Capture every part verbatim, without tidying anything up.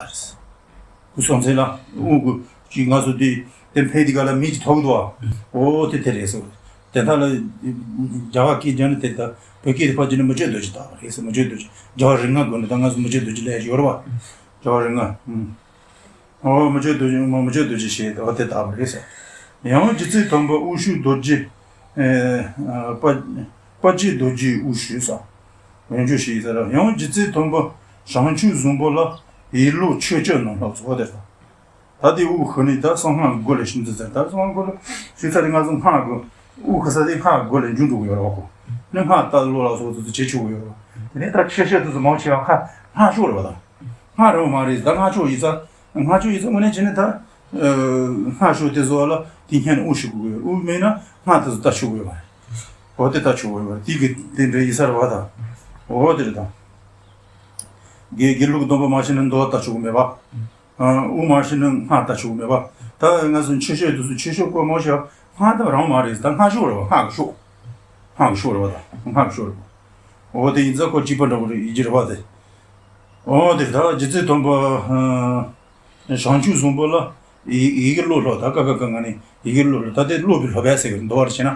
རེད། སྐུ་སྲོང་བཙན་ལ་དབུ་དགོས་ཅིག་ང་ཚོ་དེ་དེ་ཕན་དེ་ག་ལ་མི་གཅིག་ཐོག་འདུག་ཨ། འོ་དེ་དེ་རེད་ཟེར། དེ་དག་ལ་རྒྱ་གར་སྐད་སྦྱར་ན་དེ་ད་བོད་སྐད་དེ་ཕར་བྱས་ན་མི་བསྐྱོད་རྡོ་རྗེ་དག་པ་རེད་ཟེར། མི་བསྐྱོད་རྡོ་རྗེ། རྒྱལ་བ་རིགས་ལྔ་དགོས་ན་ད་ང་ཚོ་མི་བསྐྱོད་རྡོ་རྗེ་ལས་ཡོད་རེད་བ། རྒྱལ་བ་རིགས་ལྔ། ཨོ་མི་བསྐྱོད་རྡོ་རྗེ། མི་བསྐྱོད་རྡོ་རྗེ་ཞེས་འོ་དེ་དག་པ་རེད་ཟེར། ཡང་རྗེ་བཙུན་དམ་པ་དབུ་བཞུགས་རྡོ་རྗེ། ཨེ། ཨ། དཔལ་དཔལ་སྐྱེས་རྡོ་རྗེའི་དབུ་བཞུགས་ས། འོན་ཀྱང་ཞེས་ཟེར། ཡང་རྗེ་བཙུན་དམ་པ་བྱང་ཆུབ་བཟང་པོ་ལ་ཡིད་བློ་ཆོས་སྤྱོད་རྣམས་ལྷག་ཚོགས་དེ་དང་། ད་དེ་དབུ་ཁུ་ནི་ད་གསང་སྔགས་སྒོ་ལས་ཤིན་ཏུ་ཟེར། ད་གསང་སྔགས་སྒོ་ལས་ཞུ་ཚར་དེ་ང་ཚོ་སྔགས་སྒོ་དབུ་ཁུ་ས་དེ་སྔགས་སྒོ་ལས་འཇུག་འགྲོ་གི་ཡོད་རེད་བ་ཁོ། ནི་སྔགས་ལྟ་ཀློག་ལ་སོགས་དེ་ཚོ་བྱེད་ཆོག་གི་ཡོད་རེད་བ། དེ་ནས་ད་ཆོས་སྤྱོད་དེ་ཚོ་མང་ཆེ་བ་སྔགས་སྔགས་ཕྱོགས་རེད་བ་ད། སྔགས་རེད་བ་མ་རེད་ད་སྔགས་ཕྱོགས་ཡིན་ས། སྔགས་ཕྱོགས་ཡིན་ས་དངོས་གནས་བྱས་ན་ད། སྔགས་ཕྱོགས་དེ་ཚོ་ལ་དེ་སྔོན་དབུ་ཞུ་དགོས་ཡོད། དབུ་མེད་ན་སྔགས་དེ་ཚོ་ལྟ་ཆོག་གི་ཡོད་མ་རེད། འོ་དེ་ལྟ་ཆོག་གི་ཡོད་མ་རེད། དེ་གི་དེ་འདྲ་ཡིན་ས་རེད་བ་ད། འོ་དེ་རེད་ད། དགེ་དགེ་ལུགས་སྡོམ་པ་མ་བྱས་ན་འདུལ་བ་ལྟ་ཆོག་གི་མེད་པ། ཨ། དབུ་མ་ཕྱིན་ན་སྔགས་ལྟ་ཆོག་མེད་པ། ད་ང་ཚོ་ཆོས་ཕྱོགས་དེ་ཚོ་ཆོས་ཕྱོགས་སྐོར་མང་ཆེ་བ་སྔགས་ལྟ་རང་མ་རེད། ད་སྔགས་ཕྱོགས་རེད་བ། སྔགས་ཀྱི་ཕྱོགས། སྔགས་ཀྱི་ཕྱོགས་རེད་བ། ད་སྔགས་ཀྱི་ཕྱོགས་རེད་བ། འོ་དེ་ཡིན་ཙང་ཁོ་གཅིག་པ་འདྲ་བོ་རེད་ཡིན་གྱི་རེད་བ་དེ། འོ་དེ་ད་རྗེ་བཙུན་དམ་པ་ཨ་བྱང་ཆུབ་བཟང་པོ་ལ་ཡི་ཡི་གེ་བློ་སློབ་ད་ཀ་ཁ་ག་ང་ནི་ཡི་གེ་བློ་སློབ་ད་དེ་སློབ་པའི་སློབ་པ་ཟེར་གི་རེད། འདུལ་བར་བྱས་ན་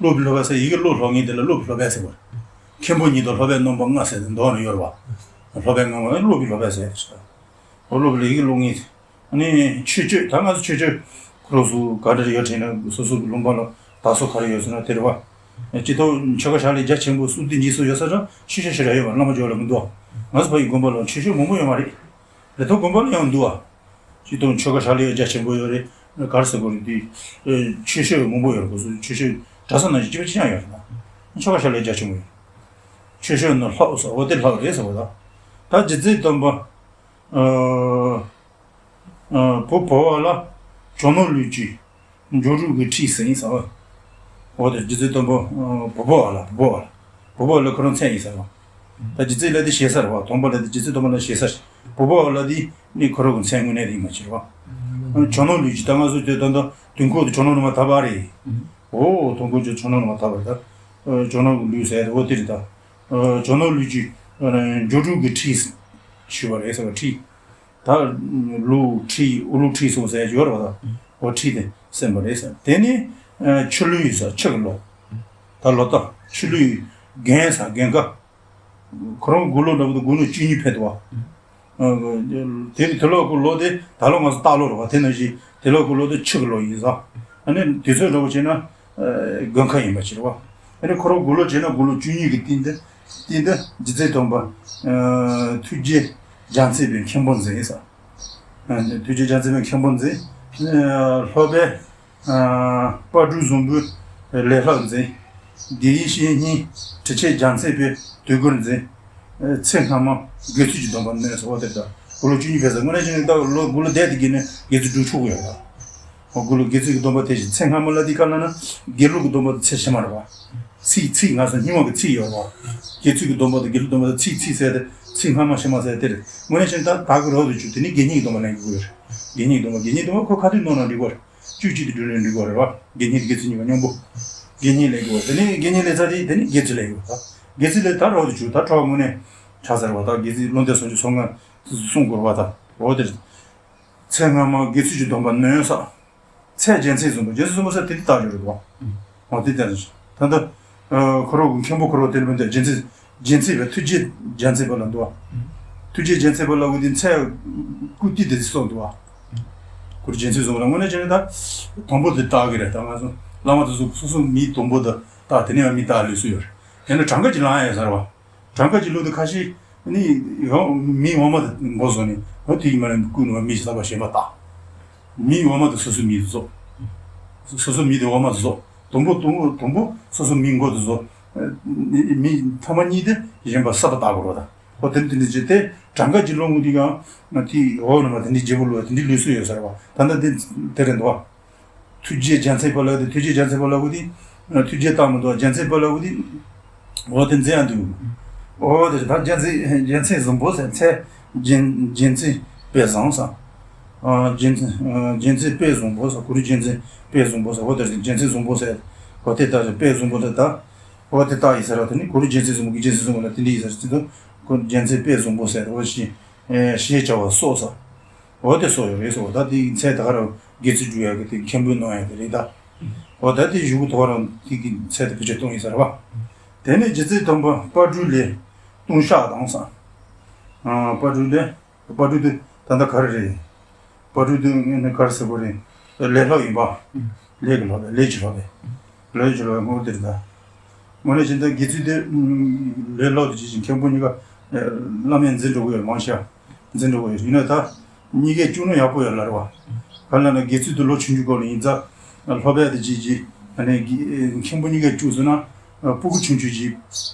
སློབ་པའི་སློབ་པ་ཟེར། ཡི་གེ་བློ་སློབ་མཁན་དེ་ལ་སློབ་པའི་སློབ་པ་ཟེར་བ་རེད། མཁན་པོ་ཉིད་དང་སློབ་པའི་རྣམ་པ་ལྔ་ཟེར་ཏེ་འདུལ་བ་ན་ཡོད་རེད་བ། སློབ་པའི་རྣམ་པ་སློབ་པའི་སློབ་པ་ཟེར་ཏེ། འོ་སློབ་ལ་ཡི་གེ་སློབ་ངེས། ཨ་ནི་ཆོས་སྤྱོད་ད་ང་ཚོ་ཆོས་སྤྱོད་ཁོ་རང་ཚོ་ག་འདྲ་ཡོད་དྲན་ན་སོ་སོ་གི་ལུང་པ་ལ་བདག་སོགས་ག་རེ་ཡོད་ཟེར་ན་དེ་རེད་བ། སྤྱི་ཐོག་ཆོ་ག་ཕྱག་ལེན་རྒྱ་ཆེན་པོ་སུ་དེ་འཇིགས་སུ་ཡོད་ས་ར་ཆོས་སྤྱོད་ཞེ་དྲག་ཡོད་པ་བླ་མ་འཇོག་ལ་མི་འདུག་ང་ཚོ་ཕ་ཡི་དགོན་པ་ལ་ཆོས་སྤྱོད་མང་པོ་ཡོད་མ་རེད། རེ་ཐོག་དགོན་པ་ལ་ཡང་འདུག་བ། སྤྱི་ཐོག་ཆོ་ག་ཕྱག་ལེན་རྒྱ་ཆེན་པོ་ཡོད་རེད། ག་རེ་ཟེར་དགོས་རེད་དེ། ཆོས་སྤྱོད་མང་པོ་ཡོད་རེད། ཁོ་ཚོ་ཆོས་སྤྱོད་གྲྭ་ས་ནང་བཞིན་སྤྱི་པ་ཅི་ཡང་ཡོད་རེད་ད། ཆོ་ག་ཕྱག་ལེན་རྒྱ་ཆེན་པོ་ཡོད། ཆོས་སྤྱོད་ནི་ལྷག་ཟེར་བ་དེ་ལྷག་རེད་ཟེར་བ་ད། ད་རྗེ་བཙུན་དམ་པ། ཨ། ཨ། བུ་བོ་བ་ལ་ཇོ་ནང་ལུས་ཀྱི་འགྱོ་དྲུག་གི་ཁྲིད་ཟིན་ཟེར་བ། འོ་དེ་རྗེ་བཙུན་དམ་པ། ཨ། བུ་བོ་བ་ལ་བུ་བོ་བ་ལ་བུ་བོ་བ་ལ་ཁོ་རང་མཚན་ཡིན་ཟེར་བ། ད་རྗེ་བཙུན་ལ་དེ་ཞེ་ས་རེད་བ། དམ་པ་ལ་དེ་རྗེ་བཙུན་དམ་པ་ལ་ཞེ་ས་རེད། བུ་བོ་བ་ལ་དེ་ནི་ཁོ་རང་གི་མཚན་དངོས་གནས་དེ་ཡིན་མ་ཕྱིར་བ། ཨ། ཇོ་ནང་ལུས་ཀྱི་ད་ང་ཚོ་དེ་ད་ད་དུས་འཁོར་དུ་ཇོ་ནང་ལུས་མ་ཐར་པ་རེད། འོ་དུས་འཁོར་དུ་ཇོ་ནང་ལུས་མ་ཐར་པ་རེད་ད། ཨ། ཇོ་ནང་གི་ལུས་ཟེར་དེ་འོ་དེ་རེད་ད། ཨ། ཇོ་ནང་ལུས་ཀྱི་འགྱོ་དྲུག་གི་ཁྲིད་ཞུས་པ་རེད་ཟེར་བ་ཁྲིད། ད་ལུགས་ཁྲིད་དབུ་ལུགས་ཁྲིད་གསུངས་ཟེར་ཡོད་རེད་བ། ད་འོ་ཁྲིད་དེ་གསན་པ་རེད་ཟེར། དེ་ནི་ཆུ་ལུག་ཡིན་ས་ཆུ་གི་ལོ། ད་ལོ་ད་ཆུ་ལུག་རྒན་ས་རྒན་ཁ། ཁོ་རང་དགུང་ལོ་འདྲ་པོ་དུ་དགུང་ལོ་བཅུ་གཉིས་ཕེབས་འདུག་བ། དེ་དེ་ལོ་ཁོ་ལོ་དེ་ད་ལོ་ང་ཚོ་སྟག་ལོ་རེད་བ། དེ་ནང་བཞིན་དེ་ལོ་ཁོ་ལོ་དེ་ཆུ་གི་ལོ་ཡིན་ས། ཨ་ནི་དུས་ཚོད་འདྲ་པོ་བྱས་ན། དགུན་ཁ་ཡིན་པ་ཕྱིར་བ། ཨ་ནི་ཁོ་རང་དགུང་ལོ་བྱས་ན་དགུང་ལོ་བཅུ་གཉིས་ཀྱི་སྟེང་དུ་སྟེང་དུ་རྗེ་བཙུན་དམ་པ། ཨ། ཐུགས་རྗེ་རྒྱལ་མཚན་པའི་མཁན་པོ་མཛད་ས། ཨ། ཐུགས་རྗེ་རྒྱལ་མཚན་པའི་མཁན་པོ་མཛད། ཨ། སློབ་དཔོན། ཨ། དཔལ་སྤྲུལ་བཟང་པོའི་ལས་སླ་མཛད། དགེ་བཤེས་གཉེན་དྲི་ཆབ་རྒྱལ་མཚན་པའི་དུས་འཁོར་མཛད། ཚེ་སྔ་མ་དགེ་ཚུལ་གྱི་སྡོམ་པ་ནོས་ཟེར་བ་དེ་ལྟར་དགུང་ལོ་བཅུ་གཉིས་ཕེབས་ས། དངོས་གནས་བྱས་ན་ད་ལོ་དགུང་ལོ་བསྡད་དེ་གི་ནས་དགེ་ཚུལ་སྒྲུབ་ཆོག་གི་ཡོད་ལ། དགུང་ལོ་དགེ་ཚུལ་གྱི་སྡོམ་པ་དེ་བཞིན་ཚེ་སྔ་མ་ལ་དེ་ག་ལ་ན་དགེ་ལུགས་ཀྱི་སྡོམ་པ་དེ་ཚེ་ཕྱི་མ་རེད་བ། ཚིག་ཚིག་ང་ཚོ་སྙིང་བོ་གི་ཚིག་ཡོད་རེད་བ། དགེ་ཚུལ་གྱི་སྡོམ་པ་དང་དགེ་ལུགས་སྡོམ་པ་དང་ཚིག་ཚིག་ཟེར་ཏེ་ཚེ་སྔ་མ་ཕྱི་མ་ཟེར་དེ་རེད། དངོས་གནས་བྱས་ན་ད་ད་གི་རོགས་དུ་བཅུག་དེ་ནི་དགེ་བསྙེན་གྱི་སྡོམ་པ་ལེན་དགོས་ཡོད་རེད། དགེ་བསྙེན་གྱི་སྡོམ་པ་དགེ་བསྙེན་སྡོམ་པ་ཁོ་ཁ་ཐུག་ནོར་ན་འགྲིག་གི་རེད། བཅུ་གཅིག་ཏུ་སྒྲིལ་ནས་འགྲིག་གི་རེད་བ། དགེ་བསྙེན་དགེ་ཚུལ་གཉིས་ཀ་སྙོམས་པོ། དགེ་བསྙེན་ལེན་དགོས། དེ་ནས་དགེ་བསྙེན་ལེན་ཚར་དེ་དེ་ནས་དགེ་ཚུལ་ལེན་དགོས། ད་དགེ་ཚུལ་ལེན་ད་རོགས་དུ་བཅུག་ད་གྲོགས་དངོས་གནས་ཆགས་ཚར་བ། ད་དགེ་ཚུལ་བློ་འདས་སོང་ཅུ་སོ་ལྔ་གསུང་དགོས་བ། ད་འོ་དེ་ཚེ་སྔ་མ་དགེ་ཚུལ་གྱི་སྡོམ་པ་ནོན་ས། ཚེ་རྒྱལ་མཚན་བཟང་པོ། རྒྱལ་མཚན་བཟང་པོ་ས་དེ་འདི་བཏགས་ཡོད་རེད་བ། འོ་དེ་ལྟར་ད་ལྟ་ཁོ་རོག་གི་མཁན་པོ་ཁོ་རོག་དེ་ལ་མི་འདུག་རྒྱལ་མཚན་རྒྱལ་མཚན་པའི་ཐུགས་རྗེ་རྒྱལ་མཚན་པ་ལ་འདུག་བ། ཐུགས་རྗེ་རྒྱལ་མཚན་པ་ལ་འོ་དེ་མཚན་སྐུ་དེ་དེ་སོགས་འདུག་བ། ཁོ་རྒྱལ་མཚན་བཟང་པོ་ལ་དངོས་གནས་བྱས་ན་ད་དང་པོ་དེ་བཏགས་གི་རེད། ད་ང་ཚོ་བླ་མ་དེ་ཚོ་སོ་སོ་མི་དང་པོ་དེ་བཏགས་དེ་ནས་ཡང་མི་བཏགས་ལུས་སུ་ཡོད་རེད། ཡང་ན་གྲངས་ཀ་གི་ལངས་ཡ་ཟེར་བ། གྲངས་ཀ་གི་ལུགས་དེ་ཁ་ཤས་ནི་ཡང་མི་འོ་མ་དེ་མགོ་བཟུང་ནས་འོ་དེ་ཡིན་མ་རེད། ཀུན་ནས་མི་ཞིག་ལྟ་བ་གཞན་པ་བཏགས། མི་འོ་མ་དེ་སོ་སོའི་མི་བཟོ། སོ་སོའི་མི་དེ་འོ་མ་དེ་བཟོ། དང་པོ་དང་པོ་དང་པོ་སོ་སོའི་མི་མགོ་དེ་བཟོ། མི་མཐའ་མ་གཉིས་དེ་གཞན་པ་གསར་པ་བཏགས་དགོས་རེད་ད། འོ་དེ་འདི་འདྲ་བྱས་ཏེ་གྲངས་ཀ་གི་ལུགས་དེ་ཡང་ང་དེ་འོ་ནི་མ་དེ་འདྲའི་བརྗེ་པོ་ལོ་དེ་འདྲའི་ལུས་སུ་ཡོད་ཟེར་བ། ད་ལྟ་དེ་དེ་རེད་འདུག་བ། ཐུགས་རྗེ་རྒྱལ་མཚན་པ་ལགས་དེ། ཐུགས་རྗེ་རྒྱལ་མཚན་པ་ལགས་དེ། ཐུགས་རྗེ་བཏགས་མི་འདུག་རྒྱལ་མཚན་པ་ལགས་དེ། འོ་དེ་མཛད་ཡ་འདུག་འོ་དེ་ད་རྒྱལ་མཚན་རྒྱལ་མཚན་བཟང་པོ་ཟེར། མཚན་རྒྱལ་རྒྱལ་མཚན་དཔལ་བཟང་ས། ཨ། རྒྱལ་མཚན་ཨ། རྒྱལ་མཚན་དཔལ་བཟང་པོ་ས། གུ་རུ་རྒྱལ་མཚན་དཔལ་བཟང་པོ་ས། འོ་དེ་རྒྱལ་མཚན་བཟང་པོ་ཟེར། འོ་དེ་ད་དཔལ་བཟང་པོ་དེ་ད། འོ་དེ་ད་ཡིན་ས་ར། དེ་ནི་གུ་རུ་རྒྱལ་མཚན་བཟང་པོ་གི་རྒྱལ་མཚན་བཟང་པོ་ལ་དེ་འདྲ་ཡིན་ས་ར། དེ་ད་གུ་རུ་རྒྱལ་མཚན་དཔལ་བཟང་པོ་ཟེར། འོ་ཞེས། ཞེས་བྱ་བ་སོགས་ས། འོ་དེ་སོགས་ཡོད་རེད་སོ། ད་དེའི་མཚན་ད་ག་རང་དགེ་ཚུལ་སྒྲུབ་ཡག་གི་དེ་མཁན་པོས་གནང་ཡག་དེ་རེད་ད། འོ་ད་དེ་གཞུག་གུ་དོ་རང་དེ་གི་མཚན་དེ་བེད་སྤྱོད་གཏོང་ཡིན་ས་རེད་བ། དེ་ནས་རྗེ་བཙུན་སྟོན་པ་དཔལ་སྤྲུལ་ལས་ལྟུང་བཤགས་དང་ས། དཔལ་སྤྲུལ་ལས། དཔལ་སྤྲུལ་དེ་ད་ལྟ་ག་རེ་རེད། དཔལ་སྤྲུལ་དེ་ངས་ནི་ག་རེ་ཟེར་དགོས་རེད། ལས་སློབ་ཡིན་པ། ལས་ཀྱི་སློབ་པས་ལས་ཀྱི་སློབ་པས། ལས་ཀྱི་སློབ་པས་ངོ་དེར་ད། ངོ་ནས་ཅི་འདྲ་དགེ་ཚུལ་དེ་ལས་སློབ་དེ་ཅི་ཞིག་མཁན་པོ་གཉིས་ཀ་བླ་མས་འཛིན་འགྲོ་གི་ཡོད་མང་ཆེ་བ། འཛིན་འགྲོ་གི་ཡོད་ཡིན་ན་ད། གཉིས་ཀས་བཅུག་ན་ཡག་པོ་ཡོད་ལ་རེད་བ། ག་ལ་ན་དགེ་ཚུལ་དེ་ལོ་ཆུང་ཆུང་སྐོར་ལ་ཡིན་ཙང་སློབ་པས་དེ་ཅི་ཅི་ཨ་ནི་མཁན་པོ་གཉིས་ཀས་བཅུག་སོང་ན་སྤུ་གུ་ཆུང་ཆུང་ཅིག་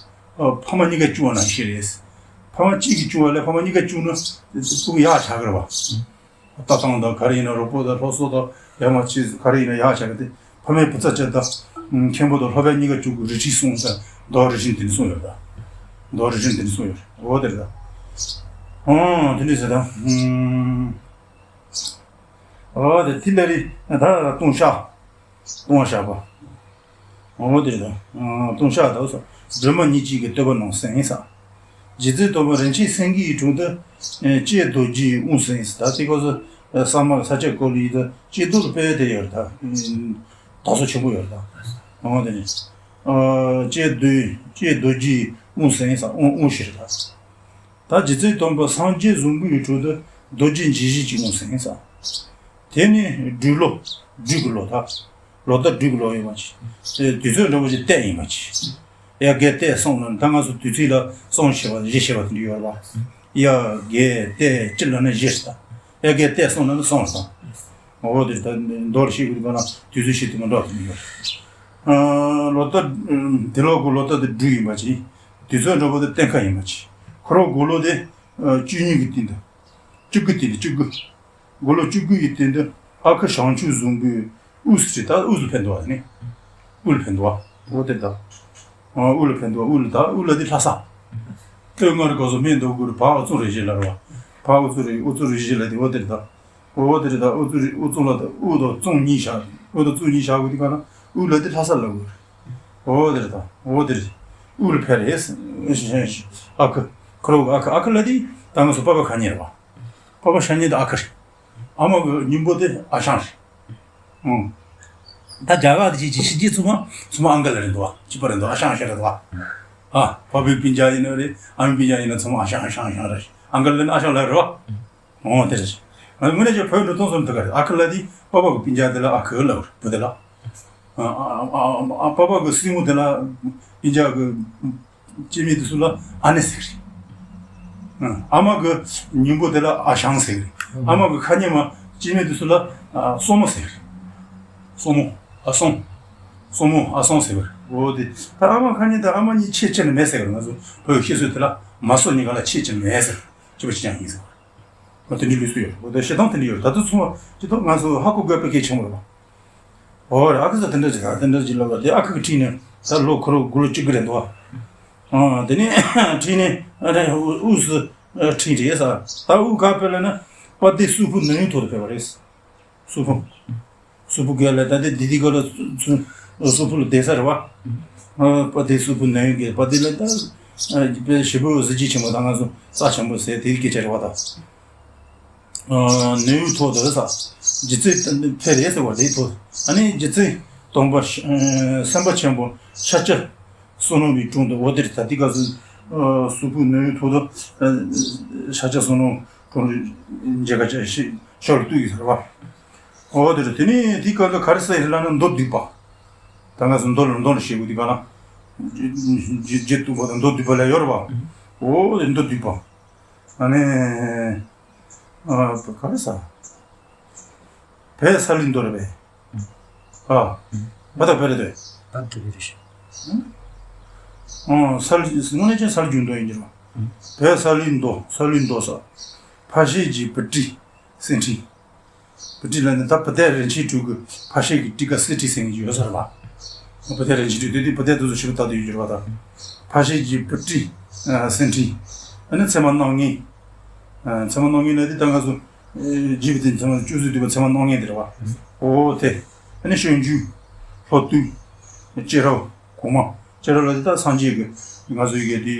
ཕ་མ་གཉིས་ཀས་བཅུག་པ་ནང་བཞིན་རེད། ཕ་མ་གཅིག་གིས་བཅུག་པ་ལས་ཕ་མ་གཉིས་ཀས་བཅུག་ན་སྤུ་གུ་ཡག་ཆགས་ཀྱི་རེད་བ། ལྟ་སྟངས་དང་ག་རེ་ཡིན་ན་རོགས་པོ་དང་སློབ་གསོ་དང་ཡར་མར་ཅི་ག་རེ་ཡིན་ན་ཡག་ཆགས་ཀྱི་དེ་ཕ་མའི་བུ་ཚ་བྱས་ད། མཁན་པོ་དང་སློབ་དཔོན་གཉིས་ཀ་བཅུག་གི་རིགས་གཅིག་གསུངས་ཟེར་མདོ་རིགས་ཤིང་དེ་འདྲ་གསུངས་ཡོད་ད། མདོ་རིགས་ཤིང་དེ་འདྲ་གསུངས་ཡོད་རེད་འོ་དེ་རེད་ད། ཨོ་དེ་འདྲ་ཟེར་ད། ཨོ་དེ་དེ་ལ་རི་ད་ལྟུང་བཤགས། ལྟུང་བ་བཤགས་པ། འོ་དེ་རེད་ད། ལྟུང་བཤགས་ད་སོ། སྒྲོལ་མ་ཉིད་ཀྱིས་ཀྱི་བསྟོད་པ་གནང་ཟིན་ས། རྗེ་བཙུན་སྟོན་པ་རིན་ཆེན་སེང་གེའི་དྲུང་དུ། ཀྱེ་རྡོ་རྗེའི་དབུ་ཟིན་ས་ད་དེ་སྐབས་སུ། ས་མ་ས་སྐྱ་སྐོར་ལ་ཡིན་ད་ཀྱེ་རྡོ་ལ་དཔེ་དེ་ཡོད་རེད་ད། དར་སོ་ཆེན་པོ་ཡོད་རེད་ད། འོ་དེ་ནས། ཀྱེ་རྡོ་ཀྱེ་རྡོ་རྗེའི་དབུ་ཟིན་ས་དབུ་དབུ་ཞེས་རེད་ད། ད་རྗེ་བཙུན་སྟོན་པ་སངས་རྒྱས་བཟང་པོའི་དྲུང་དུ་རྡོ་རྗེ་འཇིགས་བྱེད་ཀྱི་དབུ་ཟིན་ས། དེ་ནི་སྦྲུལ་ལོ། སྦྲུལ་གྱི་ལོ་ད། ལོ་ཟླ་སྦྲུལ་གྱི་ལོ་ཡིན་པ་ཅི། དུས་ཚོད་འདྲ་པོ་ཅིག་བལྟས་ཡིན་པ་ཅི། ཡ་གལ་ཏེ་སོང་ན་ད་ང་ཚོ་དུས་ཚོད་ལ་སོང་ཞེས་པ་བཞི་ཞེས་པ་དེ་འདྲ་ཡོད་རེད་པ། ཡ་གལ་ཏེ་ཅི་ལབ་ན་བཞི་ཞེས་ད། ཡ་གལ་ཏེ་སོང་ན་ནི་སོང་ཞེས་ད། འོ་དེ་ད་མདོར་བཤད་དགོས་དུས་ག་ན་དུས་ཚོད་ཤིག་དུ་མ་འགྲོ་དེ་འདྲ་ཡོད་རེད། ལོ་ཟླ། དེ་ལོ་གི་ལོ་ཟླ་དེ་སྦྲུལ་ཡིན་པ་ཅི། དུས་ཚོད་འདྲ་པོ་དེ་སྟོན་ཁ་ཡིན་པ་ཅི། ཁོ་རང་དགུང་ལོ་དེ་བཅུ་གཉིས་ཀྱི་སྟེང་དུ། བཅུ་དགུ་སྟེང་དུ་བཅུ་དགུ། དགུང་ལོ་བཅུ་དགུ་ཡི་སྟེང་དུ་ཨ་ཁུ་བྱང་ཆུབ་བཟང་པོའི་དབུ་སུ་ད་དབུ་སུ་ཕན་འདུག་བ་ནི། དབུ་ལ་ཕན་འདུག་བ། འོ་དེ་ད། དབུ་ལ་ཕན་འདུག་བ། དབུ་ལ་ད་དབུ་ལ་དེ་ལྷ་ས། སྟོད་མངའ་རིས་སྐོར་སོགས་སྨད་མདོ་དགུ་རུ་བར་ཨུ་ཚུགས་རེ་བཞི་ལ་རུ་བ། བར་ཨུ་ཚུགས་རེ་ཨུ་ཚུགས་རེ་བཞི་ལ་དེ་འོ་དེ་ད། འོ་དེ་རེད་ད། དབུ་གཙུག་རེད། དབུ་གཙུག་ལ་དབུ་དང་གཙུག་གཉིས་བཞག་དབུ་དང་གཙུག་གཉིས་བཞག་དགོས་དུས་ག་ན་དབུ་ལ་དེ་ལྷ་ས་ལ་དགོས། འོ་དེ་རེད་ད། འོ་དེ་རེད། དབུ་ལ་ཕན་རེད། ཨ་ཁུ། ཁོ་རང་ཨ་ཁུ་ཨ་ཁུ་ལ་དེ་ད་ང་ཚོ་པ་ཕ་ཁ་ཉེ་རེད་བ། པ་ཕ་ཤ་ཉེ་དེ་ཨ་ཁུ་རེད། ཨ་མ་གི་སྙིང་པོ་དེ་ཨ་ཞང་རེད། ཨང་། ད་རྒྱ་གར་དེ་ཅི་ཅི་ཕྱི་རྒྱལ་ཚང་མ་ཚང་མ་ཨང་ག་ལ་རེད་འདུག་བ། གཅིག་པ་རེད་འདུག་ཨ་ཞང་ཞེས་རེད་འདུག་བ། ཨ། པ་ཕའི་སྤུན་ཀྱག་ཡིན་ན་རེད། ཨ་མའི་སྤུན་ཀྱག་ཡིན་ན་ཚང་མ་ཨ་ཞང་ཨ་ཞང་ཨ་ཞང་རེད། ཨང་ག་ལ་ནི་ཨ་ཞང་ལ་རེད་བ། འོ་དེ་རེད། ང་དངོས་གནས་ཀྱི་བོད་འགྲོ་སྟངས་སུ་འདུག་ག་རེད། ཨ་ཁུ་ལ་དེ་པ་ཕ་གི་སྤུན་ཀྱག་དེ་ལ་ཨ་ཁུ་ལབ་རེད་བུ་དེ་ལ། ཨ་ཨ་ཨ་ཨ་པ་ཕ་གི་སྲིང་མོ་དེ་ལ་སྤུན་ཀྱག་གི་སྐྱེ་དམན་དེ་ཚོ་ལ་ཨ་ནེ་ཟེར་གི་རེད། ཨ་མ་གི་སྙིང་པོ་དེ་ལ་ཨ་ཞང་ཟེར་གི་རེད། ཨ་མ་གི་ཁ་ཉེ་མ་སྐྱེ་དམན་དེ་ཚོ་ལ་ཨ་སྲུ་མོ་ཟེར་གི་རེད། སྲུ་མོ། ཨ་སྲུ། སྲུ་མོ་ཨ་སྲུ་ཟེར་གི་རེད། འོ་དེ་ད་ཨ་མ་ཁ་ཉེ་དང་ཨ་མ་གཉིས་ཁྱད་ཆེ་ནི་མེད་ཟེར་གི་རེད། ང་ཚོ་བོད་ཀྱི་བཤད་སྲོལ་དེ་ལ་མ་སྲུ་གཉིས་ཀ་ལ་ཁྱད་ཆེ་ནི་མེད་ཟེར་གི་རེད། སྐྱེ་བ་གཅིག་རྐྱང་ཡིན་ཟེར་བ་རེད། འོ་དེ་འདྲའི་ལུགས་སྲོལ་ཡོད་རེད། འོ་དེ་བཤད་སྟངས་དེ་འདྲ་ཡོད་རེད། ད་དུང་ཚང་མ་སྤྱི་ཚོགས་ང་ཚོ་ཧ་གོ་དགོས་དཔེ་གལ་ཆེན་པོ་རེད་བ། འོ་རེད། ཨ་ཁུ་ཚོ་དེ་འདྲ་ཅིག་ད་དེ་འདྲ་ཅིག་ལབ་པ་དེ་ཨ་ཁུ་གི་ཁྲིད་ནས་ད་ལོ་ཁོ་རང་དགུང་ལོ་བཅུ་དགུ་རེད་འདུག་བ། ཨ་དེ་ནས་ཁྲིད་ནས་ཨ་རེ་དབུ་སུ་ཁྲིད་རེད་ས། ད་དབུ་ག་ཕེབས་ལབ་ན་དཔལ་ལྡན་སུག་པོ་ནོར་བུའི་ཐོག་ཏུ་ཕེབས་པ་རེད། སུག་པོ། སུག་པོ་ག་ལ་ད་ལྟའི་དེ་དུས་སྐབས་ལ་སུག་པོ་ལ་སྡོད་ས་རེད་བ། ཨ་དཔལ་ལྡན་སུག་པོ་ནོར་བུ་གི་དཔལ་ལྡན་ལ་ད་དཔེ་ཞེ་པོ་གཟི་བརྗིད་ཆེན་པོ་ད་ང་ཚོ་རྩ་ཆེན་པོ་ཟེར་དེའི་སྐད་ཆ་རེད་བ་ད། ཨ་ནོར་བུའི་ཐོག་ཏུ་ས། རྗེ་བཙུན་ཕེབས་རེད་ཟེར་བ་དེའི་ཐོག་ཨ་ནི་རྗེ་བཙུན་སྟོན་པ་ཨ་སེམས་དཔའ་ཆེན་པོ་ཤཱཀྱ་བསོད་ནམས་པའི་དྲུང་དུ་འོ་དེར་ད་ལྟའི་སྐབས་སུ་ཨ་སུག་པོ་ནོར་བུའི་ཐོག་ཏུ་ཨ་ཤཱཀྱ་བསོད་ནམས་དྲུང་དུ་མཇལ་ཁ་བྱས་ཤིག་ཤོག་ལ་གཏུགས་ཡོད་ཟེར་བ། འོ་དེ་རེད། དེ་ནས་དེའི་སྐབས་ལ་ག་རེ་ཟེར་ལབ་ན་མདོ་སྡུད་པ། ད་ང་ཚོ་མདོ་ལ་མདོ་ལ་བཤད་དགོས་དུས་ག་ལ། རྗེ་རྗེ་བསྟོད་པ་དང་མདོ་སྡུད་པ་ལ་ཡོད་རེད་བ། འོ་དེ་མདོ་སྡུད་པ། ཨ་ནི། ཨ་ག་རེ་ཟ། བོད་ས་ལུའི་མདོ་རེད་པས། ཨ། བ་ད་བོད་རེད་དེ། ད་དེ་རེད་ཤག་ཨ་ས་ལུ་དངོས་གནས་ཅན་ས་ལུ་རྒྱུ་མདོ་ཡིན་གྱི་རེད་བ། བོད་ས་ལུའི་མདོ་ས་ལུའི་མདོ་ས། ཕ་ཤེས་ཀྱི་བུ་ཁྲིད་གསེར་ཁྲི། བུ་ཁྲིད་ལ་ནི་ད་བུ་སྡེ་རིན་ཆེན་དྲུག་གི་ཕ་ཤེས་ཀྱི་ཁྲི་ཀ་གསེར་ཁྲི་ཟེར་མཁན་ཡོད་ས་རེད་བ། བུ་སྡེ་རིན་ཆེན་དྲུག་དེ་དུས་བུ་སྡེ་དེ་ཚོ་ཞིབ་ཏུ་ལྟ་དུས་ཡོད་ཀྱི་རེད་བ་ད། ཕ་ཤེས་ཀྱི་བུ་ཁྲིད་གསེར་ཁྲི། ཨ་ནི་ཚད་མ་རྣམ་ལྔའི། ཚད་མ་རྣམ་ལྔའི་ལ་དེ་ད་ང་ཚོ་རྒྱས་པའི་དེ་ཚད་མ་བཅུ་གསུམ་བསྡུས་པ་ཚད་མ་རྣམ་ལྔའི་དེ་རེད་བ། འོ་དེ། ཨ་ནི་སྤྱོད་འཇུག་ལྷོ་བདུད། སྐྱེས་རབས་གོང་མ། སྐྱེས་རབས་ལ་དེ་ད་སངས་རྒྱས་ཀྱི་ང་ཚོ་ཡི་གེ་དེ་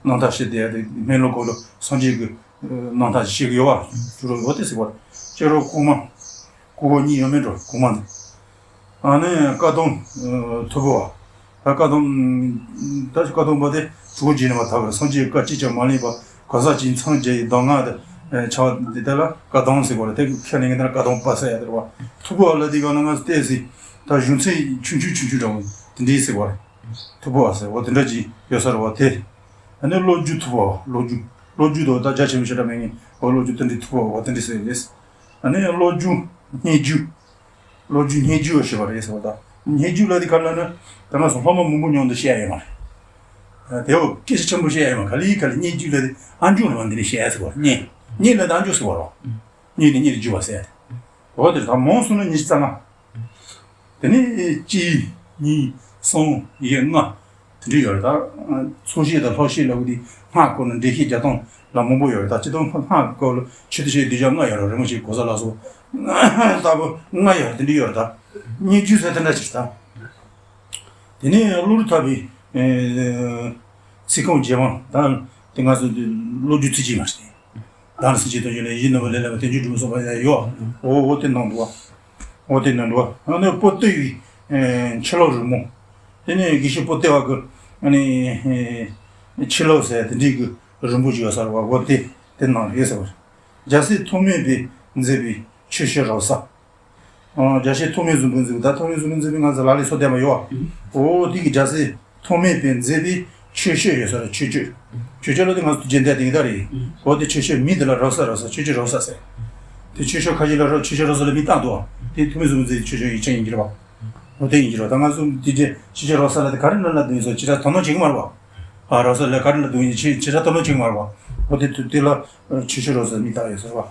རྣམ་ཐར་བཤད་བསྡད་ཡ་དེ་སྨན་བློ་སྐོར་ལ་སངས་རྒྱས་ཀྱི། རྣམ་ཐར་ཞིག་ཡོད་བ། ཅོག་རོ་འོ་དེ་ཟེར་བ། ཅོག་རོ་ལྐོག་མ། ལྐོག་གོ་གཉིས་ཡོད་མེད་འགྲོ་ལྐོག་མ་འདི། ཨ་ནི་བཀའ་གདམས་ཐུབ་པ། ད་བཀའ་གདམས། ད་བཀའ་གདམས་པ་དེ་གྲུ་བཞི་ནས་མ་ཐག་པར་སངས་རྒྱས་བཀའ་གཅིག་ཀྱང་མ་ལེན་པ། གང་ཟག་གཅིག་མཚན་བརྒྱ་ཡི་གདམས་ངག་དེ་ཆགས་འདི་དེ་ལ་བཀའ་གདམས་ཟེར་བ་རེད། དེ་ཁས་ལེན་མཁན་དེ་ལ་བཀའ་གདམས་པ་ཟེར་ཡ་དེ་རེད་བ། ཐུབ་པ་ལ་དེ་ག་ན་ང་ཚོ་བལྟས་ཟིན་ད་གཞུང་ཚིག་ཆུང་ཆུང་ཆུང་ཆུང་འདྲ་བོ་དེ་འདྲའི་ཟེར་བ་རེད། ཐུབ་པ་ཟེར་བ་དེ་འདྲ་ཅིག་ཡོད་ས་རེད་བ་དེ། ཨ་ནི་བློ་རྒྱུགས་ཐུབ་པ་བློ་རྒྱུགས་བློ་རྒྱུགས་དང་ད་རྒྱ་ཆེན་པོ་ཞེ་དྲག་མེད་ངེས་བ། བློ་རྒྱུགས་དེ་འདྲའི་ཐུབ་པ་བ་དེ་འདྲའི་ཟེར་ཡོད། ཨ་ནི་བློ་རྒྱུགས་སྙན་རྒྱུད། བློ་རྒྱུགས་སྙན་རྒྱུད་ཞེས་པ་རེད་ཟེར་བ་དང་། སྙན་རྒྱུད་ལ་དེ་ག་ལ་ན་ད་ང་ཚོ་སློབ་མ་མང་པོ་མཉམ་དུ་བཤད་ཡ་ཡོད་མ་རེད། དེ་འོ་སྐད་ཆ་ཆེན་པོ་བཤད་ཡ་ཡོད་མ་རེད། ག་ལེ་ག་ལེ་སྙན་རྒྱུད་ལ་དེ་ཨ་མཆོག་ལ་མ་འདི་ནས་བཤད་ཡ་ཟེར་བ་རེད། སྙན་སྙན་ལ་དེ་ཨ་མཆོག་ཟེར་བ་རེད། སྙན་དེ་སྙན་རྒྱུད་པ་ཟེར་ཡ་དེ། འོ་དེ་ད་མང་སོང་ན་ཉི་ཤུ་རྩ་ལྔ། དེ་ནས་གཅིག་གཉིས་གསུམ་བཞི་ལྔ། དེ་འདྲ་ཡོད་རེད་ད། ཚོགས་བཤད་དང་ལྷག་བཤད་ལབ་དེ་སྔགས་སྐོར་ནས་འགྲེལ་བཤད་རྒྱག་སྟངས་ལ་མང་པོ་ཡོད་རེད་ད། སྤྱིར་བཏང་སྔགས་སྐོར་ལ་ཆོས་སྡེ་བཤད་སྡེ་སྦྱོར་ལྔ་ཡོད་རེད། རིན་པོ་ཆེ་གོ་ས་ལ་སོགས་ལྟ་བུ་ལྔ་ཡོད་རེད། དེ་འདྲ་ཡོད་རེད་ད། སྙན་རྒྱུད་ཟེར་དེ་འདྲ་ཅིག་རེད་ད། དེ་ནས་བློ་གྲོས་ཐར་པའི་ཚིག་རྐང་རྗེས་མ་ད་དེ་ང་ཚོ་བློ་རྒྱུགས་ཚིག་རྗེས་མ་རེད། བདག་ལ་སེམས་ཅན་དོན་བྱེད་ལས་ཡིད་ནོར་བུ་ལས་སླ་བའི་དོན་བྱེད་སྒྲུབ་པ་སོགས་པ་ཡང་ཡོད། འོ་འོ་དེ་ནང་འདུག་བ། འོ་དེ་ནང་འདུག་བ། ཨ་ནི་པོ་ཏི་བའི་ཨེ་ཕྱི་ལོགས་རི་མོ། དེ་ནས་དགེ་བཤེས་པོ་ཏི་བ་གི་ཨ་ནི་ཨེ་ཕྱི་ལོགས་ཟེར་དེ་འདྲའི་གི་རི་མོ་ཅིག་ཡོད་ས་རེད་བ། འོ་དེ་དེ་ནང་རེད་ཟེར་བ། རྒྱལ་སྲས་ཐོགས་མེད་པས་མཛད་པའི་ཆོས་བཤད་རབ་གསལ། ཨ། རྒྱལ་སྲས་ཐོགས་མེད་གཟུགས་པོ་མཛད་པའི་ད་ཐོགས་མེད་གཟུགས་པོ་མཛད་པའི་ང་ཚོ་ལག་ལེན་སོ་བསྟན་པ་ཡོད་བ། འོ་དེ་གི་རྒྱལ་སྲས་ཐོགས་མེད་པས་མཛད་པའི་ཆོས་སྤྱོད་ཡོད་ས་རེད། ཆོས་སྤྱོད། ཆོས་སྤྱོད་ལ་དེ་ང་ཚོ་རྗེས་འདེད་དེ་གི་ད་རེད། འོ་དེ་ཆོས་སྤྱོད་མིང་དེ་ལ་རབ་གསལ་རབ་གསལ་ཆོས་སྤྱོད་རབ་གསལ་ཟེར། དེ་ཆོས་སྤྱོད་ཁ་ཤས་ལ་རབ་ཆོས་སྤྱོད་རབ་གསལ་ལ་མིང་བཏགས་འདུག་བ། དེ་ཐོགས་མེད་གཟུགས་པོ་མཛད་པའི་ཆོས་སྤྱོད་ཡིག་ཆ་ཡིན་གྱི་རེད་བ། འོ་དེ་ཡིན་གྱི་རེད་བ། ད་ང་ཚོ་འདི་འདྲའི་ཆོས་སྤྱོད་རབ་གསལ་ལ་དེ་ག་རེ་ལ་ལ་འདུག་ཡིན་སོ་ཅི་འདྲ་དོ་སྣང་བྱེད་གི་མ་རེད་བ། ཨ་རབ་གསལ་ལ་ག་རེ་ལ་འདུག་ཡིན་ཅི་ཅི་འདྲ་དོ་སྣང་བྱེད་གི་མ་རེད་བ། འོ་དེ་དེ་ལ་ཆོས་སྤྱོད་རབ་གསལ་མིང་བཏགས་ཡོད་ཟེར་བ།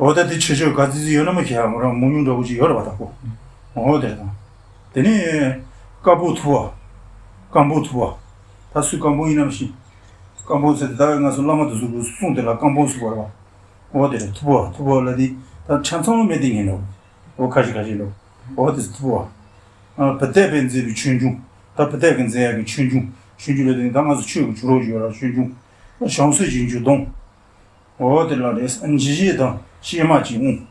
འོ་ད་དེ་ཆོས་སྤྱོད་ག་ཚོད་ཅིག་ཡོད་ན་མ་ཤེས་ཡ། མོ་རང་མང་ཉུང་འདྲ་བོ་ཅིག་ཡོད་རེད་བ་ད་ཁོ། འོ་དེ་རེད་ད། དེ་ནས་བཀའ་པོད་ཐུབ་པ། བཀའ་པོད་ཐུབ་པ། ད་སུའི་བཀའ་པོད་ཡིན་ན་མ་ཤེས། བཀའ་པོད་ཟེར་དེ་ད་ང་ཚོ་བླ་མ་དེ་ཚོ་གི་གསུང་དེ་ལ་བཀའ་པོད་ཟེར་བ་རེད་བ། འོ་དེ་རེད། ཐུབ་པ་ཐུབ་པ་ལ་དེ་ད་ཆ་ཚང་མེད་དེ་ངན་འགྲོ། འོ་ཁ་ཤས་ཁ་ཤས་འགྲོ། འོ་དེ་ཐུབ་པ། ཨ། བི་ཏས་པས་མཛད་པའི་ཆོས་འབྱུང་། ད་བི་ཏས་ཀྱིས་མཛད་ཡག་གི་ཆོས་འབྱུང་། ཆོས་འབྱུང་ལ་དེ་ད་ང་ཚོ་ཆོས་ཀྱི་བྱུ་རུ་ཡོད་ར་ཆོས་འབྱུང་། བྱང་སེམས་ཀྱི་འཇུག་ལྡོག་འོ་དེ་ལ་རེད། འཇིགས་བྱེད་དང་གཤེད་མ་གྱི་དབང་།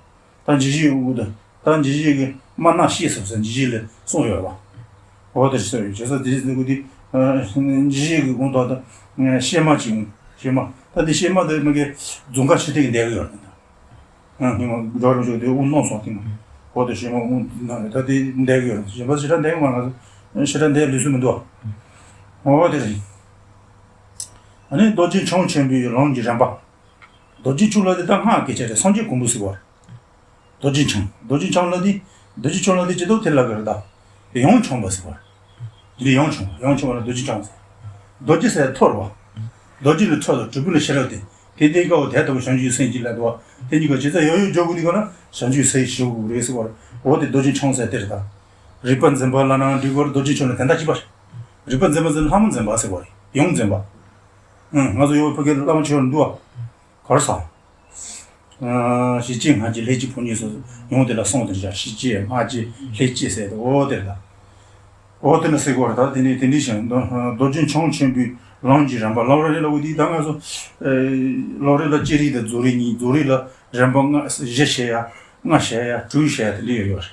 ད་འཇིགས་བྱེད་དབང་དུ། ད་འཇིགས་བྱེད་ཀྱི་དམར་ནག་གཤེད་ཟེར་ཟེར་འཇིགས་བྱེད་ལ་གསུངས་ཡོད་རེད་བ། འོ་དེ་ཟེར་ཡོད། བྱས་ཙང་དེ་ཟེར་གོ་དེ། འཇིགས་བྱེད་ཀྱི་དབང་དུ་ད་གཤེད་མ་གྱི་དབང་། གཤེད་མ་ད་དེ་གཤེད་མ་དེ་མི་གི་རྫོང་ཁ་ཆུ་ཐིགས་བསྡད་གི་ཡོད་རེད་ད། ཨ་ཉི་མ་འགྲོ་རུ་བྱུང་དེ་དབུགས་གནམ་སོང་སྟེང་། འོ་དེ་གཤེད་མ་དབུགས་ནང་ནས་ད་དེ་བསྡད་གི་ཡོད་རེད། གཞན་པ་ཞེ་དྲག་བསྡད་གི་མ་རེད། ཞེ་དྲག་བསྡད་ལུས་སུ་མི་འདུག་འོ་དེ་རེད། ཨ་ནི་རྡོ་རྗེ་འཆང་ཆེན་པོའི་ལམ་གྱི་རིམ་པ། རྡོ་རྗེ་འཆང་ལ་དེ་ད་སྔགས་སྐད་ཆ་རེད། སངས་རྒྱས་གོང་བུ་ཟེར་བ་རེད། རྡོ་རྗེ་འཆང་། རྡོ་རྗེ་འཆང་ལ་དེ། རྡོ་རྗེ་འཆང་ལ་དེ་ཇི་ལྟར་དེ་ལབ་ཀྱི་རེད་ད། ཡང་འཆང་བ་ཟེར་བ་རེད། འདི་ཡང་འཆང་བ། ཡང་འཆང་བ་ལ་རྡོ་རྗེ་འཆང་ཟེར། རྡོ་རྗེ་ཟེར་ཐོ་རེད་བ། རྡོ་རྗེ་ལ་ཐོ་དང་གྲུ་གུ་ལ་ཤེས་རབ་སྟེ། དེ་སྟེང་དཀར་པོ་དེ་ལྟ་བུ་བྱང་ཆུབ་སེམས་ཀྱི་ལ་དུ་བ། དེ་གཉིས་ཀ་ཇི་ལྟར་ཡོད་ཡོད་འཇོག་དགོས་དུས་ག་ན་བྱང་ཆུབ་སེམས་ཞུ་དགོས་རེད་ཟེར་བ་རེད། འོ་དེ་རྡོ་རྗེ་འཆང་ཟེར་དེ་རེད་ད། རིག་པ་འཛིན་པ་ལ་ནང་འགྲིག་གོ་རྡོ་རྗེ་འཆང་ལ་དེ་འདྲ་གཅིག་པ་རེད། རིག་པ་འཛིན་པ་ཟེར་ལྷ་མོ་འཛིན་པ་ཟེར་བ་རེད། ཡང་འཛིན་པ། ཨང་། ང་ཚོ་ཡོད་ཕ་གི་ལ་ལ་མ་ཆོས་འདུག་བ། གར་ས། ཞི་བྱེད་སྔགས་བརྗོད་ལྷས་བྱིན་ཕོ་ཉ་སོགས་ཡོངས་དེ་ལ་གསུངས་དེ་འདྲ། ཞི་བྱེད་སྔགས་བརྗོད་ལྷས་བྱིན་ཟེར་ཏེ་འོ་དེ་ལ། འོ་དེ་ནི་ཟེར་གོ་ར་ད་དེ་ནི་དེ་འདྲའི་ཞིང་རྡོ་རྗེ་འཆང་ཆེན་པོའི་ལམ་གྱི་རིམ་པ། ལམ་རིམ་ལ་འོ་དེ་ད་ང་ཚོ་ལམ་རིམ་ལ་སྤྱིར་རིམ་དང་རྫོགས་རིམ་གཉིས། རྫོགས་རིམ་ལ་རིམ་པ་ལྔ་བཞི་བཤད་ཡ། ལྔ་བཤད་ཡ་དྲུག་བཤད་ཡ་དེ་འདྲ་ཡོད་ཡོད་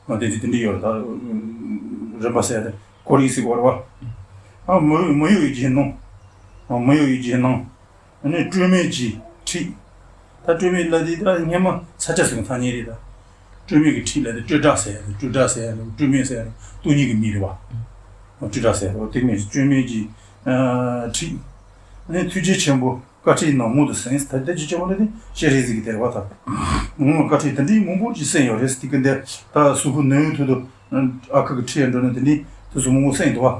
རེད། ཨ་དེ་དེ་དེ་འདྲ་ཡོད་རེད་ད། རིམ་པ་ཟེར་ཡ་དེ་ཁོར་ཡུག་ཟེར་གོ་ར་བ། ཨ་མི་མི་གཡོ་བའི་རྗེས་གནང་། ཨ་མི་གཡོ་བའི་རྗེས་གནང་། ཨ་ནི་སྤྲོས་མེད་ཀྱི་ཁྲིད། ད་སྤྲོས་མེད་ལ་དེ་ད་སྔོན་མ་ས་ཆ་ཟེར་ཐ་སྙད་རེད་ད། སྤྲོས་མེད་ཀྱི་ཁྲིད་ལ་དེ་སྤྲོས་བྲལ་ཟེར་ཡ་དེ། སྤྲོས་བྲལ་ཟེར་ཡ་དེ་སྤྲོས་མེད་ཟེར་ཡ་དེ་སྟོང་ཉིད་ཀྱི་མིང་རེད་བ། སྤྲོས་བྲལ་ཟེར་ཡ་དེ་སྟོང་ཉིད་སྤྲོས་མེད་ཀྱི་ཁྲིད། ཨ་ནི་ཐུགས་རྗེ་ཆེན་པོ་བཀའ་ཁྲིད་རྣམས་ངོ་དུ་གསན། ད་ལྟ་ཅི་བྱ་བ་ལ་དེ་ཤེས་རིག་ཟིག་གི་དེ་བ་ད། ངོ་བཀའ་ཁྲིད་དེ་འདྲའི་མང་པོ་ཅིག་གསན་ཡོད་རེད། དེ་གི་འདི་ད་གཟུགས་པོ་ནོན་ཐུབ་དུ་ཨ་ཁུ་གི་ཁྲིད་ཡ་འགྲོ་ནས་དེ་འདྲའི་དུས་སུ་མང་པོ་གསན་འདུག་བ།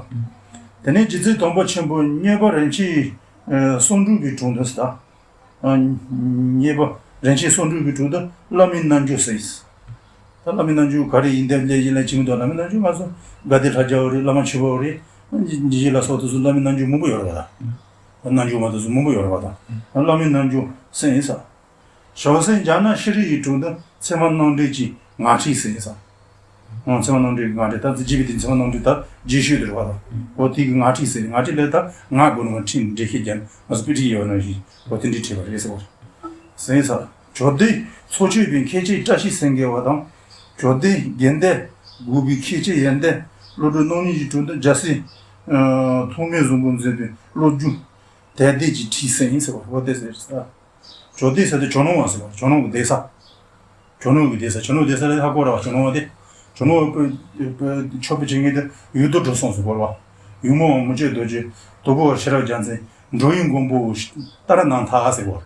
དེ་ནས་རྗེ་བཙུན་དམ་པ་ཆེན་པོ་མཉེས་པ་རིན་ཆེན་གསུང་སྒྲོག་གི་དྲུང་དུ་ཟེར་ད། མཉེས་པ་རིན་ཆེན་གསུང་སྒྲོག་གི་དྲུང་དུ་བླ་མའི་རྣལ་འབྱོར་ཟེར། ད་བླ་མའི་རྣལ་འབྱོར་ག་རེ་ཡིན་དེ་ལས་ཡིན་ལ་ཅི་མི་འདུག་བླ་མའི་རྣལ་འབྱོར་ང་ཚོ་དགའ་བདེ་ལྷ་རྒྱལ་བ་རེད། བླ་མ་མཆོད་པ་རེད། འཇིགས་བྱེད་ལ་སོགས་དེ་ཚོ་བླ་མའི་རྣལ་འབྱོར་མང་པོ་ཡོད་རེད་བ་ད། རྣལ་འབྱོར་མ་དེ་ཚོ་མང་པོ་ཡོད་རེད་བ་ད། བླ་མའི་རྣལ་འབྱོར་གསན་ཡིན་ས། བྱང་སེམས་རྒྱ་ནག་ཤེས་རིག་ཡིག་དྲུང་དུ་ཚད་མ་རྣམ་འགྲེལ་གྱི་ངག་ཁྲིད་ཟེར་ཡིན་ས། ཚེ་དབང་རྣམ་འགྲེལ་གྱི་སྔགས་འགྲེལ། ད་རྗེ་བའི་དེ་ཚེ་དབང་རྣམ་འགྲེལ་ད་རྗེས་ཤུལ་དུ་རེད་བ་དང་། འོ་དེ་གི་སྔགས་ཁྲིད་ཟེར། སྔགས་ཁྲིད་ལས་ད་སྔགས་དགོས་ནོ་ཁྲིད་འགྲེལ་བཤད་རྒྱབ་ང་ཚོ་དཔེ་ཁྲིད་ཡོད་ན་ཞིག་འོ་དེ་འདྲའི་ཁྲིད་པ་རེད་ཟེར་བ། ཟེར་ས། ཇོ་སྡེ་ཚོགས་མཆོད་པའི་མཁན་ཆེན་བཀྲ་ཤིས་སེང་གེ་བ་དང་། ཇོ་སྡེ་དགེ་ལྡན་འགོག་པའི་མཁན་ཆེན་ཡོན་ཏན། བློ་གྲོས་རྣམ་གཉིས་ཀྱི་གྲུབ་འདི་རྒྱལ་སྲས་ཐོགས་མེད་བཟང་པོས་མཛད་པའི་བློ་རྒྱུགས་དད་ལྡན་གྱི་ཁྲིད་ཟེར་ཡིན་ཟེར་བ། འོ་དེ་ཟེར་ས། ཇོ་སྡེ་ཟེར་དེ་ཇོ་ནང་བ་ཟེར་བ། ཇོ་ནང་གི་སྡེ་ས། ཇོ་ནང་གི་སྡེ་ས། ཇོ་ནང་སྡེ་ས་ལ་ཧ་གོ་ར་བ། ཇོ་ནང་བ་དེ་ཇོ་ནང་བ་ཆོས་པ་བྱེད་མཁན་དེ་ཡུལ་དུ་འགྲོ་སོང་ཟེར་བ། ཡུལ་མོ་བ་མི་བསྐྱོད་རྡོ་རྗེ། དོལ་པོ་བ་ཤེས་རབ་རྒྱལ་མཚན། འགྲོ་བའི་མགོན་པོ་ཏཱ་ར་ནཱ་ཐ་ཟེར་བ།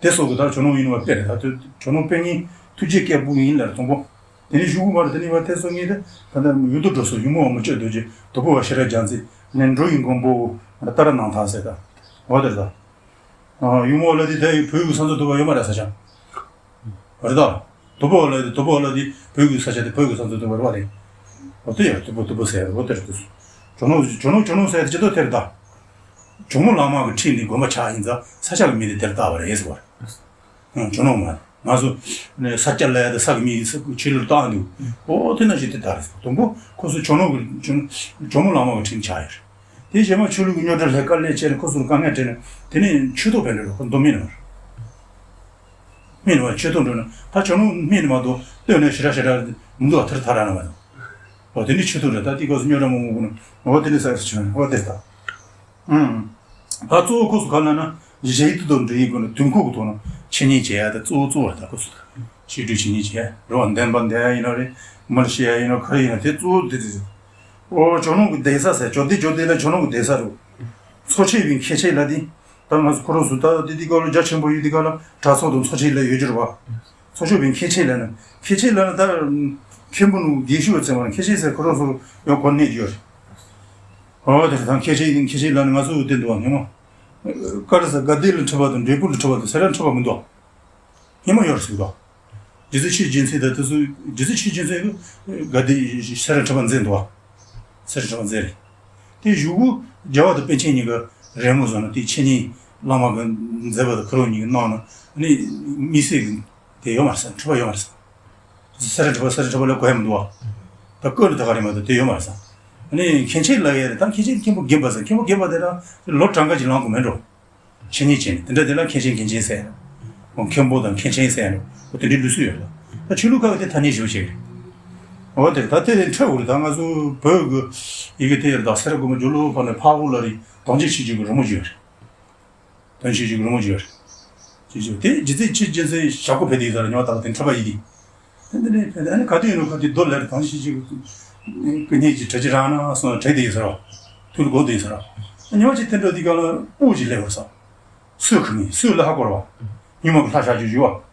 དེ་སོགས་ཀྱི་ད་ཇོ་ནང་ཡིན་བ་དཔེ་རེད། ད་དུ་ཇོ་ནང་དཔེ་རྙིང་ཐུགས་རྗེ་སྐྱེས་བུ་ཡིན་ལ་དང་པོ། དེ་ནས་གཞུག་གུ་མར་དེ་ནས་བ་དེ་སོགས་ངེས་དེ་ད་ལྟ་ཡུལ་དུ་འགྲོ་སོང་། ཡུལ་མོ་བ་མི་བསྐྱོད་རྡོ་རྗེ། དོལ་པོ་བ་ཤེས་རབ་རྒྱལ་མཚན། ནས་འགྲོ་བའི་མགོན་པོ་ཏཱ་ར་ནཱ་ཐ་ཟེར་ད། འོ་དེ་རེད་ད། ཡུལ་མོ་བ་ལ་དེ་ད་བོད་ཀྱི་ས་མཚམས་དུ་བ་ཡོད་མ་རེད་ས་ཆ། རེད་ད། དོལ་པོ་བ་ལ་དེ་དོལ་པོ་བ་ལ་དེ་བོད་ཀྱི་ས་ཆ་དེ་བོད་ཀྱི་ས་མཚམས་དུ་བ་རེད་བ་དེ། འོ་དེ་ཡ་དོལ་པོ་དོལ་པོ་ཟེར་འོ་དེ་རེད་དེ། ཇོ་ནང་ཇོ་ནང་ཇོ་ནང་ཟེར་དེ་ཅི་ཏོ་དེ་རེད་ད། ཇོ་མོ་གླང་མ་གི་ཁྲིད་ནས་དགོན་པ་ཆགས་ཡིན་ཙང་ས་ཆ་གི་མིང་དེ་དེར་བཏགས་པ་རེད་ཟེར་བ་རེད། ཨང་། ཇོ་ནང་མ་ང་ཚོ་ས་སྐྱ་ལ་ཡ་དེ་ས་གི་མིང་ཆོས་ལུགས་བཏགས་འདུག་འོ་དེ་ན་ཞིག་དེ་ད་རེད་ཟེར། དང་པོ་ཁོ་ཚོ་ཇོ་ནང་གི་ཇོ་ཇོ་མོ་གླང་མ་གི་ཁྲིད་ཆགས་ཡོད་རེད། དེ་རྗེས་མ་ཆོས་ལུགས་ཀྱི་རྙོག་དྲ་ལས་ཀ་ལས་བྱས་ནས་ཁོ་ཚོར་དཀའ་ངལ་འཕྲད་ནས་དེ་ནས་ཆོས་ཐོག་ཕན་འདྲ་རེད། ཁོ་མདོ་སྨད་ནས་མར་སྨད་ནས་མར་ཆོས་ཐོག་འགྲོ་ན་ད་ཇོ་ནང་སྨད་ནས་མར་དོ་སྟོད་ནས་ཞེ་དྲག་ཞེ་དྲག་མི་འདུག་བ། དེར་ཐ་ར་ན་མ་དང་། འོ་དེ་ནས་ཆོས་ཐོག་འགྲོ་ད་དེ་ཁོ་ཚོ་རྙོག་དྲ་མང་པོ་དགོས་ན་འོ་དེ་ནས་ས་ཆ་ཆོས་འོ་དེ་ལྟ། ཨང་། ད་གཙོ་བོ་ཁོ་ཚོ་ག་ལ་ན་གཞས་ཡིག་ཏུ་དང་འབྲེལ་ཡིག་དགོས་ན་དུས་འཁོར་གྱི་ཐོག་ན་འཆད་ཉན་བྱེད་ཡ་ད་གཙོ་བོ་གཙོ་བོ་རེད། ད་ཁོ་ཚོ་ད་བཤད་སྒྲུབ་འཆད་ཉན་བྱེད་ཡ་རེད་བ། འདོན་པ་འདོན་ཡ་ཡིན་ན་རེད། མར་བཤད་ཡ་ཡིན་ན་ག་རེ་ཡིན་ན་དེ་གཙོ་བོ་དེ་དེ་རེད། ཨོ་ཇོ་ནང་གི་གདན་ས་ཟེར། ཇོ་སྡེ་ཇོ་སྡེ་ལ་ཇོ་ནང་གི་གདན་ས་རུ། ཚོགས་མཆོད་པའི་མཁན་ཆེན་ལ་དེ། ད་ང་ཚོ་ཁོ་རང་ཚོ་ད་དེ་དེ་སྐབས་ལ་རྒྱ་ཆེན་པོ་ཡོད་དེ་སྐབས་ལ་གྲྭ་ཚང་དང་ཚོགས་མཆོད་ལ་ཡོད་རྒྱུ་རེད་བ། ཚོགས་མཆོད་པའི་མཁན་ཆེན་ལ་ནི་མཁན་ཆེན་ལ་ནི་ད་མཁན་པོ་ནུ་དགེ་བཤེས་པ་ཚེ་མ་མཁན་ཆེན་ཟེར་ཁོ་རང་ཚོ་ཡང་གོ་གནས་ཡོད་རེད། ཨོ་དེ་ད་མཁན་ཆེན་མཁན་ཆེན་ལ་ནི་ང་ཚོ་དེ་འདུག་བ་ཉི་མ། ཀ་ར་ས་དགའ་ལྡན་ལ་འཁྲིད་པ་དང་འབྲས་སྤུངས་ལ་འཁྲིད་པ་དང་སེ་ར་འཁྲིད་པ་མི་འདུག་ཉི་མ་ཡོད་རེད་ཟེར་གི་འདུག་རྗེ་བཙུན་ཆོས་རྒྱལ་མཚན་དང་དེ་ཚོ་རྗེ་བཙུན་ཆོས་རྒྱལ་མཚན་གྱིས་དགའ་ལྡན་སེ་ར་འཁྲིད་པ་མཛད་འདུག་སེ་ར་འཁྲིད་པ་མཛད་རེད། དེ་གཞུག་གུ་རྒྱལ་བ་དང་པཎ་ཆེན་གཉིས་ཀ་རེས་མོས་བཟོས་ནས་དེ་འཆད་ཉན་བླ་མ་གིས་མཛད་པ་དང་ཁོ་རང་གཉིས་ཀྱིས་གནང་ནས་ནི་དམིགས་བསལ་གྱི་དེ་ཡོད་མ་རེད་ཟེར། འཁྲིད་པ་ཡོད་མ་རེད་ཟེར། སེ་ར་འཁྲིད་པ་སེ་ར་འཁྲིད་པ་ལ་གོ་ཡ་མི་འདུག་བ། ད་སྐོར་ནི་ད་ག་རེ་མ་གཏོགས་དེ་ཡོད་མ་རེད་ཟེར། ནི་མཁན་ཆེན་ལབ་ཡ་རེད། ད་མཁན་ཆེན་མཁན་པོ་རྒན་པ་ཟེར། མཁན་པོ་རྒན་པ་དེ་ལ་ལོ་གྲངས་ཀ་ཅིག་ལོན་དགོས་མེད་འགྲོ། འཆད་ཉན་བྱས་ནས་དེ་འདྲ་དེ་ལ་མཁན་ཆེན་མཁན་ཆེན་ཟེར། འོ་མཁན་པོ་དང་མཁན་ཆེན་ཟེར་ནས་འོ་དེ་འདྲའི་ལུགས་སྲོལ་ཡོད་ལ། ད་ཆོས་ལུགས་ཁག་གི་དེ་ཐ་སྙད་ཞིག་བྱས་རེད། འོ་དེ་ད་དེ་འཕྲོས་འོ་རེད། ད་ང་ཚོ་བོད་ཀྱི་ཡི་གེ་དེ་ཡོད་རེད། ད་སེ་ར་དགོན་པ་ཇོ་ལོ་ཕར་ནས་ཕར་འོག་ལ་རེད། དོན་ཆེན་ཆོས་བརྒྱུད་ཀྱི་རི་མོ་ཅིག་ཡོད་རེད། དོན་ཆེན་ཆོས་བརྒྱུད་ཀྱི་རི་མོ་ཅིག་ཡོད་རེད། ཅེས་བརྗོད་དེ། རྗེ་བཙུན་ཆོས་རྒྱལ་མཚན་ཞབས་སྐོར་ཕེབས་དུས་ཙམ་ལ་ཉི་མ་དག་དེ་འཁྲིད་པ་ཡིན་དུས། དེ་འདི་ནས་ཕེབས་ཏེ་ཨ་ནི་ག་དུས་ཡིན་ནོ་ག་དུས་རྡོ་ལེར་དང་ཤི་ཅིག་སྐུ་ཉིད་ཀྱི་གྲ་ཅི་རང་ན་སོང་དྲེག་དེ་ཡིན་ཟེར་རོ། ཐུགས་ལ་གོ་དེ་ཡིན་ཟེར་རོ། ཉི་མ་ཅིག་དེ་འགྲོ་དུས་སྐབས་ལ་སྤུ་ཅིག་སླེབས་པར་སོང་། སོས་ཁུ་ནི་སོས་ལ་ཧ་གོ་རོ། ཉི་མ་གི་ལྷ་ཤ་ཅིག་བཞུ་བ།